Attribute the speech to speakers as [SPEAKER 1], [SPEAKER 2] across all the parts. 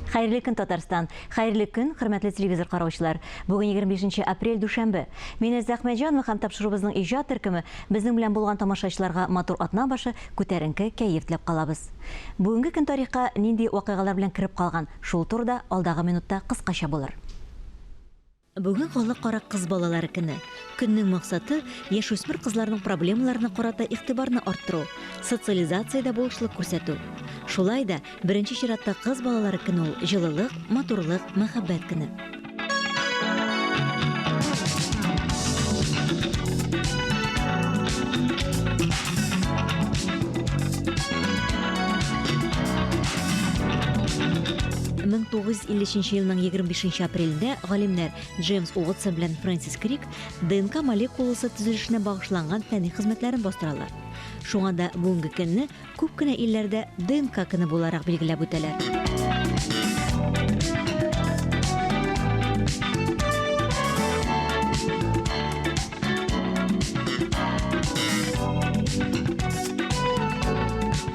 [SPEAKER 1] Хәерле көн, Татарстан! Хәерле көн, хөрмәтле телевизор караучылар! Бүген 25 апрель, дүшәмбе. Мин Эльза Әхмәтҗанова һәм тапшыруыбызның иҗат төркеме безнең белән булган тамашачыларга матур атна башы, күтәренке кәеф теләп калабыз. Бүгенге көн тарихка нинди вакыйгалар белән кереп калган, шул турыда алдагы минутта кыскача булыр. Бүген Халыкара кыз балалары көне. Көннең максаты, яшүсмер кызларның проблемаларына карата игътибарны арттыру, социализациядә булышлык күрсәтү. Шулай да, беренче чиратта кыз балалары көне ул, җылылык, матурлык, мәхәббәт көне. 1953 елның 25 апрелендә галимнәр Джеймс Уотсон белән Фрэнсис Крик ДНК молекуласы төзелешенә багышланган фәнни хезмәтләрен бастыралар. Шуңа да бүгенге көнне күп кенә илләрдә ДНК көне буларак билгеләп үтәләр.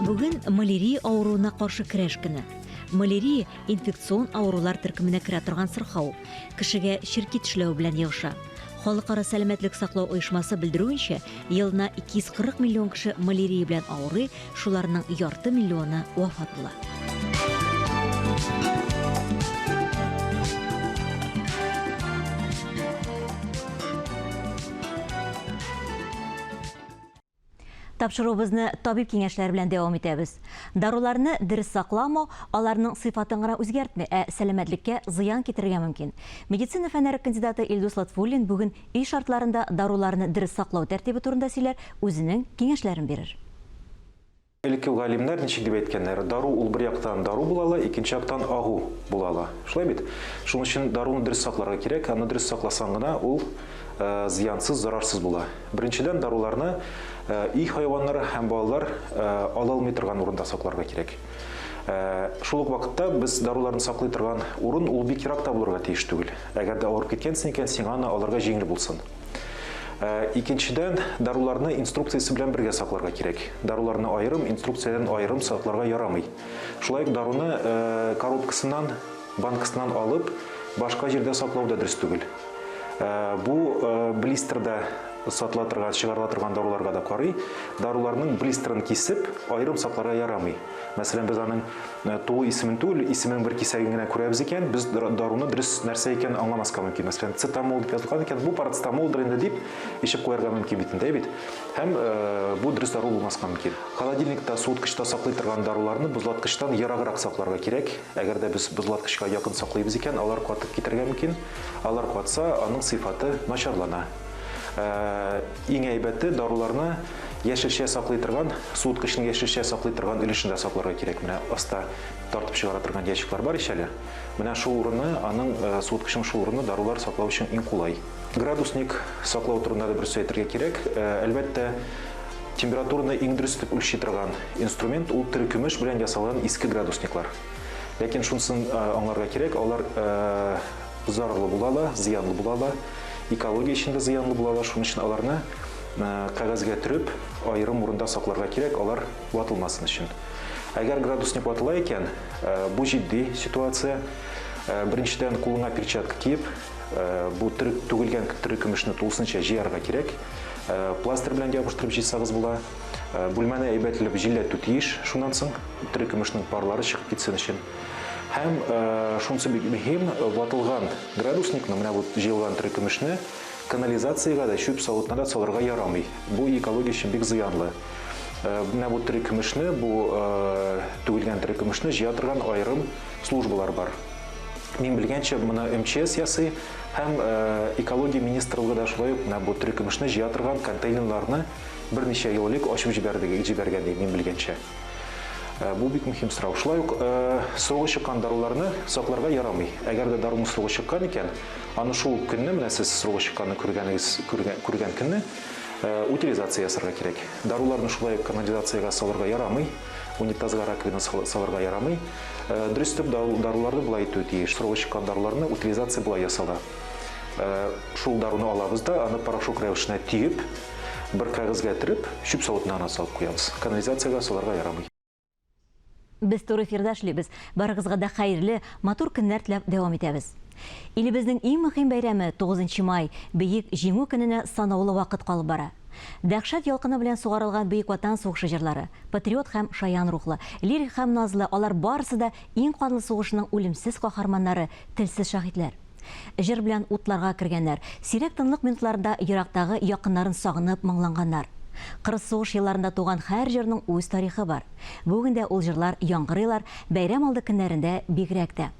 [SPEAKER 1] Бүген малярия авыруына каршы көрәш көне. Малярия инфекцион авырулар төркеменә керә торган сырхау. Кешегә черки тешләве белән йогыша. Халыкара сәламәтлек саклау оешмасы белдерүенчә, елына 240 миллион кеше малярия белән авырый, шуларның ярты миллионы вафат була. Тапшыруыбызны табиб киңәшләре белән дәвам итәбез. Даруларны дөрес сакламау аларның сыйфатын гына үзгәртми, ә сәламәтлеккә зыян китерергә мөмкин. Медицина фәннәре кандидаты Илдус Лотфуллин бүген өй шартларында даруларны дөрес саклау тәртибе турында сөйләр, үзенең киңәшләрен бирер.
[SPEAKER 2] Элекке галимнәр ничек дип әйткәннәр, дару ул бер яктан дару була ала, икенче яктан агу була ала. Шулай бит? Шуның өчен даруны дөрес сакларга кирәк. Аны дөрес сакласаң гына ул зыянсыз, зарарсыз була. Беренчедән, даруларны өй хайваннары һәм балалар ала алмый торган урында сакларга кирәк. Шул ук вакытта без даруларны саклый торган урын ул бик еракта булырга тиеш түгел. Әгәр дә авырып киткәнсең икән, сиңа аны алырга җиңел булсын. Икенчедән, даруларны инструкциясе белән бергә сакларга кирәк. Даруларны аерым, инструкциядән аерым сакларга ярамый. Шулай ук даруны коробкасыннан, банкасыннан алып, башка җирдә саклау да дөрес түгел. Бу блистерда сатыла торган, чыгарыла торган даруларга да карый. Даруларның блистерын кисеп, аерым сакларга ярамый. Мәсәлән, без аның тулы исемен түгел, исеменең бер кисәген генә күрәбез икән, без даруны дөрес нәрсә икәнен аңламаска мөмкин. Мәсәлән, цитамол дип язылган икән, бу парацетамолдыр инде дип эчеп куярга мөмкин бит инде, бит. Һәм бу дөрес дару булмаска мөмкин. Холодильникта, суыткычта саклый торган даруларны бозлаткычтан ераграк сакларга кирәк. Әгәр дә без бозлаткычка якын саклыйбыз икән, алар катып китәргә мөмкин. Алар катса, аның сыйфаты начарлана. Иң әйбәте даруларны яшелчә саклый торган, суыткычның яшелчә саклый торган өлешендә сакларга кирәк. Менә аста тартып чыгара торган ящиклар бар ич әле. Менә шул урыны, аның суыткычның шул урыны дарулар саклау өчен иң кулай. Градусник саклау турында да бер сүз әйтергә кирәк. Әлбәттә, температураны иң дөрес итеп үлчи торган инструмент ул терекөмеш белән ясалган иске градусниклар. Ләкин шунысын аңларга кирәк, алар зарарлы була ала, зыянлы була ала, экология өчен дә зыянлы була ала. Шуның өчен аларны кәгазьгә төреп, аерым урында сакларга кирәк, алар ватылмасын өчен. Әгәр градусник ватыла икән, бу җитди ситуация. Беренчедән, кулыңа перчатка киеп, бу төрек түгелгән терекөмешне тулысынча җыярга кирәк. Пластырь белән ябыштырып җыйсагыз була. Бүлмәне әйбәтләп җилләтү тиеш шуннан соң, терекөмешнең парлары чыгып китсен өчен. Һәм шунысы бик мөһим, ватылган градусникны, менә бу җыелган терекөмешне канализациягә дә, чүп савытына да салырга ярамый. Бу экология өчен бик зыянлы. Менә бу терекөмешне, бу түгелгән терекөмешне җыя торган аерым службалар бар. Мин белгәнчә, моны МЧС ясый һәм экология министрлыгы да шулай ук менә бу терекөмешне җыя торган контейнерларны берничә ел элек ачып җибәрде, җибәргән ди, мин белгәнчә. Бу бик мөһим сорау. Шулай ук срогы чыккан даруларны сакларга ярамый. Әгәр дә даруның срогы чыккан икән, аны шул ук көнне, менә сез срогы чыкканны күргәнегез, күргән көнне утилизация ясарга кирәк. Даруларны шулай ук канализациягә салырга ярамый, унитазга раковина салырга ярамый. Дөрес итеп даруларны болай итү тиеш. Срогы чыккан даруларны утилизация болай ясала. Шул даруны алабыз да, аны порошок рәвешенә төеп, бер кәгазьгә төреп, чүп савытына гына салып куябыз. Канализациягә салырга ярамый.
[SPEAKER 1] Без туры эфирда эшлибез. Барыгызга да хәерле, матур көннәр теләп дәвам итәбез. Илебезнең иң мөһим бәйрәме, 9 май, Бөек Җиңү көненә санаулы вакыт калып бара. Дәһшәт ялкыны белән сугарылган Бөек Ватан сугышы җырлары, патриот һәм шаян рухлы, лирик һәм назлы, алар барысы да иң канлы сугышның үлемсез каһарманнары, телсез шаһитләр. Җыр белән утларга кергәннәр, сирәк тынлык минутларында ерактагы якыннарын сагынып моңланганнар. Кырыс сугыш елларында туган һәр җырның үз тарихы бар. Бүген дә ул җырлар яңгырыйлар, бәйрәм алды көннәрендә бигрәк тә.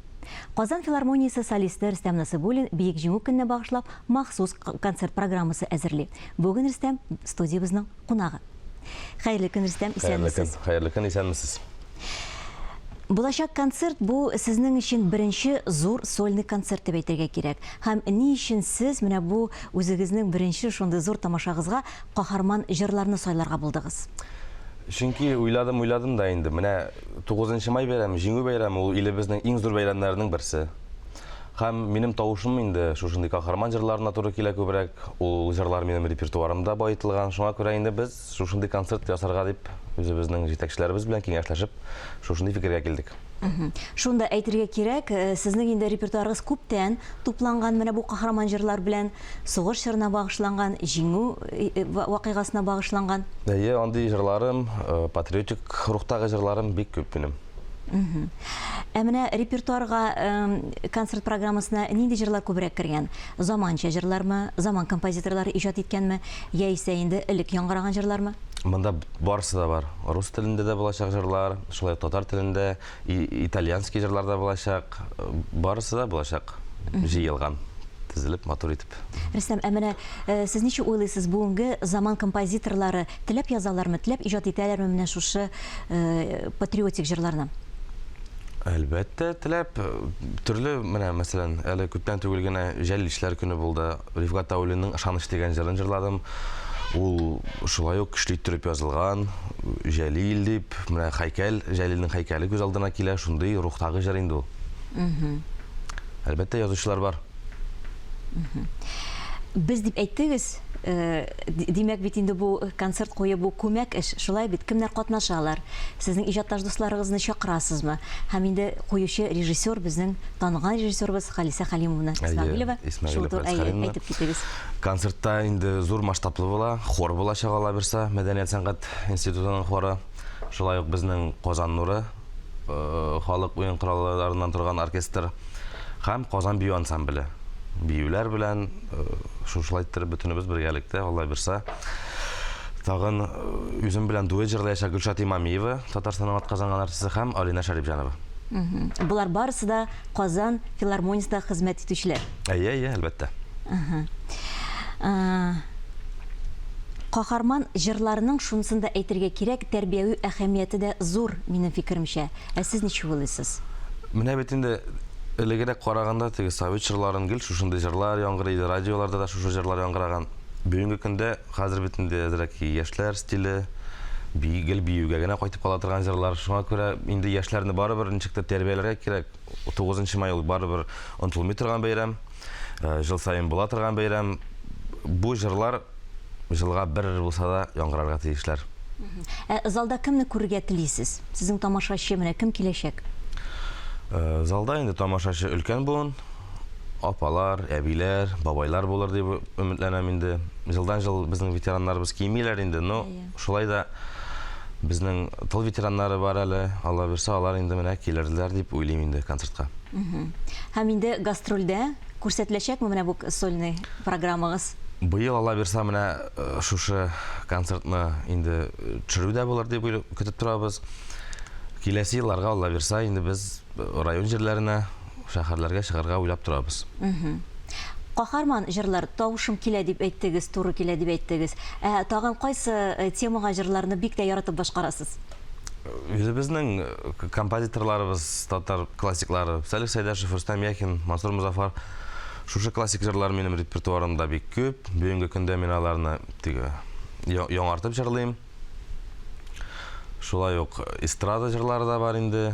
[SPEAKER 1] Казан филармониясе солисты Рөстәм Насыйбуллин Бөек Җиңү көненә багышлап махсус концерт программасы әзерли. Бүген Рөстәм студиябезнең кунагы. Хәерле көн, Рөстәм, исәнмесез.
[SPEAKER 3] Хәерле көн, исәнмесез.
[SPEAKER 1] Булачак концерт бу сезнең өчен беренче зур сольный концерт дип әйтергә кирәк. Һәм ни өчен сез менә бу үзегезнең беренче шундый зур тамашагызга каһарман җырларны сайларга булдыгыз?
[SPEAKER 3] Чөнки уйладым, уйладым да инде. Менә 9 май бәйрәме, Җиңү бәйрәме ул илебезнең иң зур бәйрәмнәренең берсе. Һәм минем тавышым инде шушындый каһарман җырларына туры килә күбрәк. Ул җырлар минем репертуарымда баетылган. Шуңа күрә инде без шушындый концерт ясарга дип үзебезнең җитәкчеләребез белән киңәшләшеп шушындый фикергә килдек.
[SPEAKER 1] Шуны да әйтергә кирәк, э, сезнең инде репертуарыгыз күптән тупланган менә бу каһарман җырлар белән, сугыш чорына багышланган, җиңү э, э, вакыйгасына багышланган.
[SPEAKER 3] Әйе, андый җырларым, патриотик рухтагы җырларым бик күп минем.
[SPEAKER 1] Ә менә репертуарга концерт программасына нинди җырлар күбрәк кергән? Заманча җырлармы, заман композиторлары иҗат иткәнме, яисә инде элек яңгыраган җырлармы?
[SPEAKER 3] Монда барысы да бар. Рус телендә дә булачак җырлар, шулай ук татар телендә, итальянский җырлар да булачак. Барысы да булачак. Җыелган, тезелеп, матур итеп.
[SPEAKER 1] Рөстәм, ә менә э, сез ничек уйлыйсыз, бүгенге заман композиторлары теләп язалармы, теләп иҗат итәләрме менә шушы э, патриотик җырларны?
[SPEAKER 3] Әлбәттә, теләп. Төрле, менә, мәсәлән, әле күптән түгел генә Җәлилчеләр көне булды. Рифгат Тәүлинның Ышаныч дигән җырын җырладым. Ул шулай ук көчле иттереп язылган. Җәлил дип, менә һәйкәл, Җәлилнең һәйкәле күз алдына килә, шундый рухтагы җыр инде ул. Әлбәттә, язучылар бар.
[SPEAKER 1] Без дип әйттегез, э, димәк бит инде бу концерт кую бу күмәк эш, шулай бит? Кемнәр катнаша алар? Сезнең иҗатташ дусларыгызны чакырасызмы? Һәм инде куючы режиссер безнең танылган режиссерыбыз Халисә Хәлимовна Исмәгыйлева. Шул тур әйе, әйтеп китегез.
[SPEAKER 3] Концертта инде зур масштаблы була, хор булачак алла бирса, Мәдәният сәнгать институтының хоры. Шулай ук безнең Казан нуры э, халык уен коралларыннан торган оркестр һәм Казан бию ансамбле. Биюләр белән э, шушылай иттереп бөтенебез бергәлектә, Алла бирса. Тагын э, үзем белән дуэт җырлаячак Гөлшат Имамиева, Татарстанның атказанган артисты һәм Алина Шәрипҗанова.
[SPEAKER 1] Болар барысы да Казан филармониясендә хезмәт итүчеләр.
[SPEAKER 3] Әйе, әйе, әлбәттә.
[SPEAKER 1] Каһарман җырларының шунысын да әйтергә кирәк, тәрбияви әһәмияте дә зур, минем фикеремчә. Ә сез ничек уйлыйсыз?
[SPEAKER 3] Менә бит инде элегрәк караганда теге совет чорларын гел шушындый җырлар яңгырый иде, радиоларда да шушы җырлар яңгыраган. Бүгенге көндә хәзер бит инде әзрәк яшьләр стиле, би, гел биюгә генә кайтып кала торган җырлар. Шуңа күрә инде яшьләрне барыбер ничек тә тәрбияләргә кирәк. 9 май ул барыбер онытылмый торган бәйрәм. Э, жыл сайын була торган бәйрәм. Бу җырлар җылга бер булса да яңгырарга тиешләр.
[SPEAKER 1] Ә залда кемне күрергә телисез? Сезнең тамашачы менә кем киләчәк?
[SPEAKER 3] Э, залда инде тамашачы өлкән буын, апалар, әбиләр, бабайлар булыр дип өметләнәм инде. Җылдан-җыл безнең ветераннарыбыз кимиләр инде, но шулай да безнең тыл ветераннары бар әле, Алла бирсә, алар инде менә килерләр дип уйлыйм инде концертка.
[SPEAKER 1] Һәм инде гастрольдә күрсәтеләчәкме менә бу сольный программагыз?
[SPEAKER 3] Быел Алла бирсә, менә э, шушы концертны инде э, төшерү дә булыр дип көтеп торабыз. Киләсе елларга Алла бирсә, инде без э, район җирләренә, шәһәрләргә чыгарга уйлап торабыз.
[SPEAKER 1] Каһарман җырлар тавышым килә дип әйттегез, туры килә дип әйттегез. Ә тагын кайсы темага җырларны бик тә яратып башкарасыз?
[SPEAKER 3] Үзебезнең композиторларыбыз, татар классиклары, Салих Сәйдәшев, Рөстәм Яхин, Мансур Мозафар. Шушы классик җырлар минем репертуарымда бик күп. Бүгенге көндә мин аларны теге яңартып җырлыйм. Шулай ук эстрада җырлары да бар инде.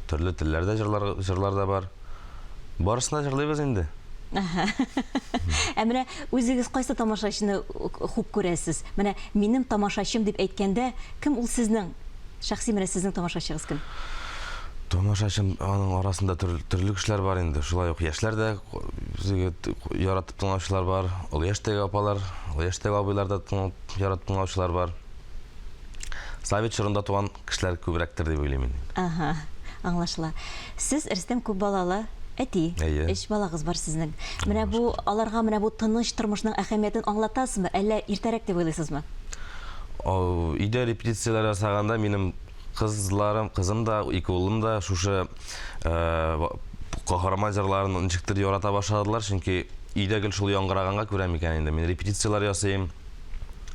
[SPEAKER 3] Төрле телләрдә җырлар, җырлар да бар. Барысын да җырлыйбыз инде.
[SPEAKER 1] Ә менә үзегез кайсы тамашачыны хуп күрәсез? Менә минем тамашачым дип әйткәндә, кем ул сезнең? Шәхси менә сезнең тамашачыгыз кем?
[SPEAKER 3] Тамашачым, аның арасында төрле кешеләр бар инде. Шулай ук яшьләр дә яратып тыңлаучылар бар. Олы яшьтәге апалар, олы яшьтәге абыйлар да яратып тыңлаучылар бар. Совет чорында туган кешеләр күбрәктер дип уйлыйм мин.
[SPEAKER 1] Ага, аңлашыла. Сез, Рөстәм, күп балалы әти.
[SPEAKER 3] Әйе.
[SPEAKER 1] Өч балагыз бар сезнең. Менә бу аларга менә бу тыныч тормышның әһәмиятен аңлатасызмы, әллә иртәрәк дип уйлыйсызмы?
[SPEAKER 3] Өйдә репетицияләр ясаганда минем кызларым, кызым да, ике улым да шушы каһарман җырларын ничектер ярата башладылар, чөнки өйдә гел шул яңгыраганга күрә микән инде. Мин репетицияләр ясыйм.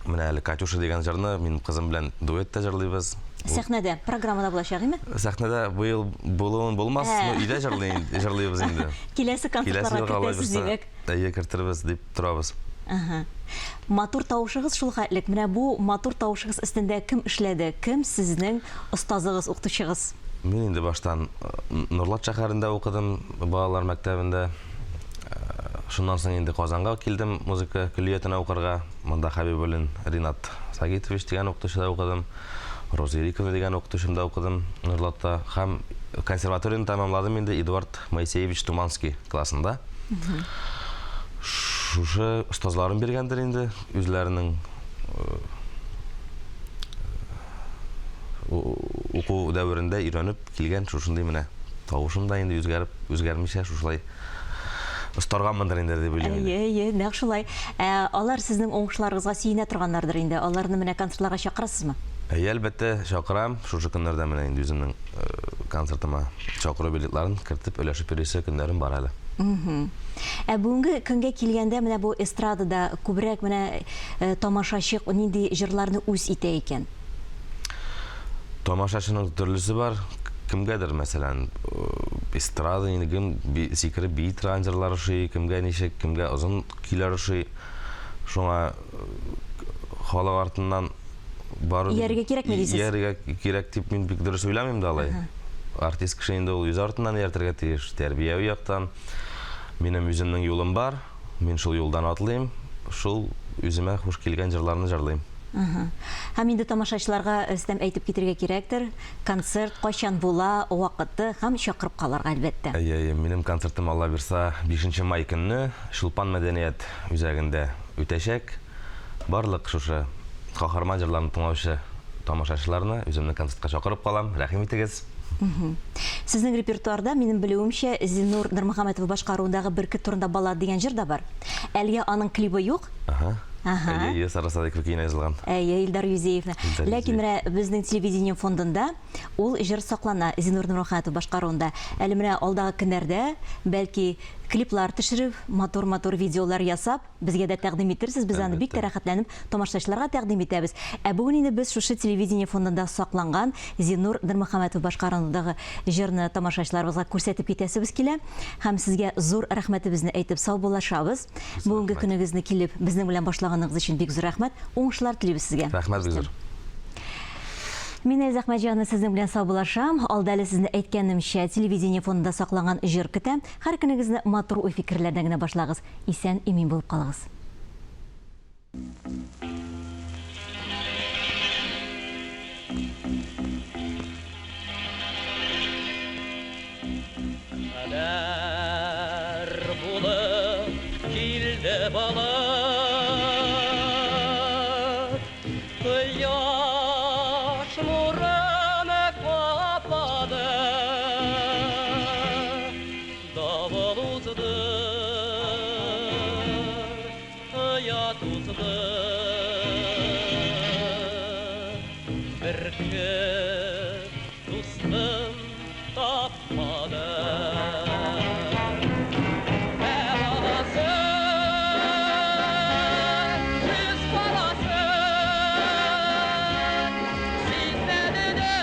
[SPEAKER 3] Менә әле Катюша дигән җырны минем кызым белән дуэтта җырлыйбыз.
[SPEAKER 1] Сәхнәдә, программада булачак, име?
[SPEAKER 3] Сәхнәдә быел булуын булмас, но өйдә җырлыйбыз инде.
[SPEAKER 1] Киләсе концертларга кертәсез, димәк.
[SPEAKER 3] Әйе, кертербез дип торабыз.
[SPEAKER 1] Ага. Матур тавышыгыз шул хәтлек. Менә бу матур тавышыгыз өстендә кем эшләде? Кем сезнең остазыгыз, укытучыгыз?
[SPEAKER 3] Мин инде баштан Нурлат шәһәрендә укыдым, балалар мәктәбендә. Шуннан соң инде Казанга килдем музыка көллиятенә укырга. Монда Хәбибуллин Ринат Сагитович дигән укытучыда укыдым. Роза Ириковна дигән укытучымда укыдым Нурлатта. Һәм консерваторияне тәмамладым инде Эдуард Моисеевич Туманский классында. Шушы остазларым биргәндер инде үзләренең уку дәверендә өйрәнеп килгән шушындый менә тавышым да инде үзгәреп, үзгәрмичә шушылай остарганмындыр инде дип уйлыйм.
[SPEAKER 1] Әйе, әйе, нәкъ шулай. Ә алар сезнең уңышларыгызга сөенә торганнардыр инде. Аларны менә концертларга чакырасызмы?
[SPEAKER 3] Әйе, әлбәттә, чакырам. Шушы көннәрдә менә инде үземнең концертыма чакыру билетларын кертеп, өләшеп йөрисе көннәрем бар әле.
[SPEAKER 1] Ә бүгенге көнгә килгәндә, менә бу эстрадада күбрәк менә тамашачы нинди җырларны үз итә икән?
[SPEAKER 3] Тамашачының төрлесе бар. Кемгәдер, мәсәлән, эстрада инде кем сикереп бии торган җырлар ошый, кемгә ничек, кемгә озын көйләр ошый. Шуңа халык артыннан бару
[SPEAKER 1] Иярергә кирәкме дисез?
[SPEAKER 3] Иярергә кирәк дип мин бик дөрес уйламыйм да алай. Артист кеше инде ул үзе артыннан ияртергә тиеш, тәрбияви яктан. Минем үземнең юлым бар, мин шул юлдан атлыйм, шул үземә хуш килгән җырларны җырлыйм.
[SPEAKER 1] Һәм инде тамашачыларга өстәм әйтеп китергә кирәктер, концерт кайчан була, вакыты һәм чакырып калырга, әлбәттә.
[SPEAKER 3] Әйе, әйе, минем концертым, Алла бирса, 5 май көнне Чулпан мәдәният үзәгендә үтәчәк. Барлык шушы каһарман җырларны тыңлаучы тамашачыларны үземнең концертка чакырып калам. Рәхим итегез.
[SPEAKER 1] Сезнең репертуарда, минем белүемчә, Зиннур Нурмөхәммәтов башкаруындагы Бөркет турында баллада дигән җыр да бар. Әлегә аның клибы юк.
[SPEAKER 3] Ага. Ага. Әйе, әйе, Сара Садыйкова көенә язылган.
[SPEAKER 1] Әйе, Илдар Юзеевны. Ләкин менә безнең телевидение фондында ул җыр саклана Зиннур Нурмөхәммәтов башкаруында. Әле менә алдагы көннәрдә, бәлки, клиплар төшереп, матур-матур видеолар ясап, Безгә дә тәкъдим итерсез, без аны бик тә рәхәтләнеп тамашачыларга тәкъдим итәбез. Ә бүген инде без шушы телевидение фондында сакланган Зиннур Нурмөхәммәтов башкаруындагы җырны тамашачыларыбызга күрсәтеп китәсебез килә. Һәм сезгә зур рәхмәтебезне әйтеп саубуллашабыз. Бүгенге көнегезне килеп безнең белән башлаганыгыз өчен бик зур рәхмәт. Уңышлар телибез сезгә.
[SPEAKER 3] Рәхмәт бик зур.
[SPEAKER 1] Мин Эльза Әхмәтҗанова сезнең белән саубуллашам. Алда әле сезне әйткәнемчә, телевидение фондында сакланган җыр көтә. Һәр көнегезне матур уй-фикерләрдән генә башлагыз. Исән, имин булып калыгыз.
[SPEAKER 4] Хәбәр булып килде бала. Кояш нурын каплады. Давыл узды, оят узды. Бөркет дустым тапмады. Ә баласы, күз карасы, сизмәде дә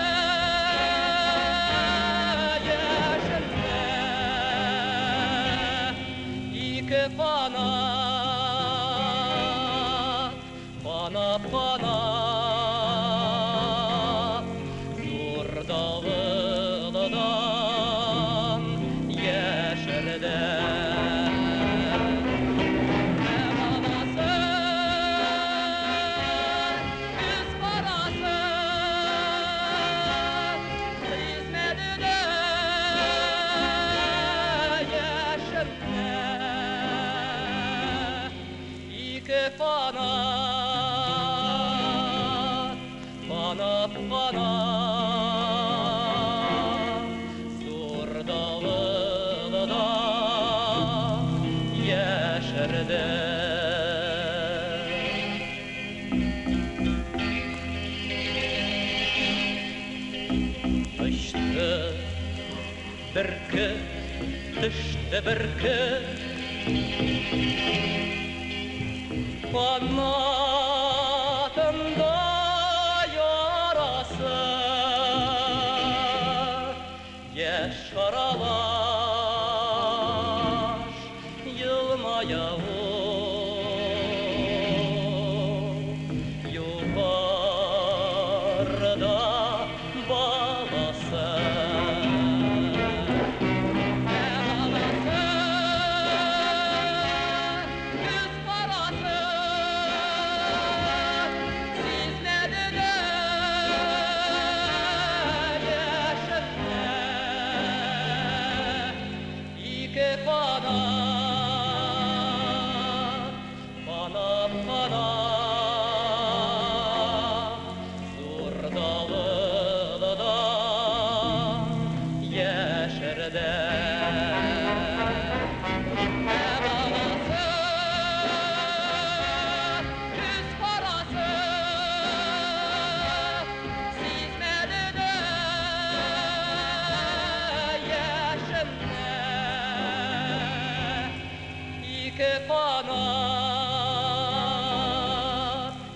[SPEAKER 4] яшемне. Ике канат, канап канап, зур давылдан яшерде. Ә баласы, күз карасы. бөркет, төште бөркет. Канат.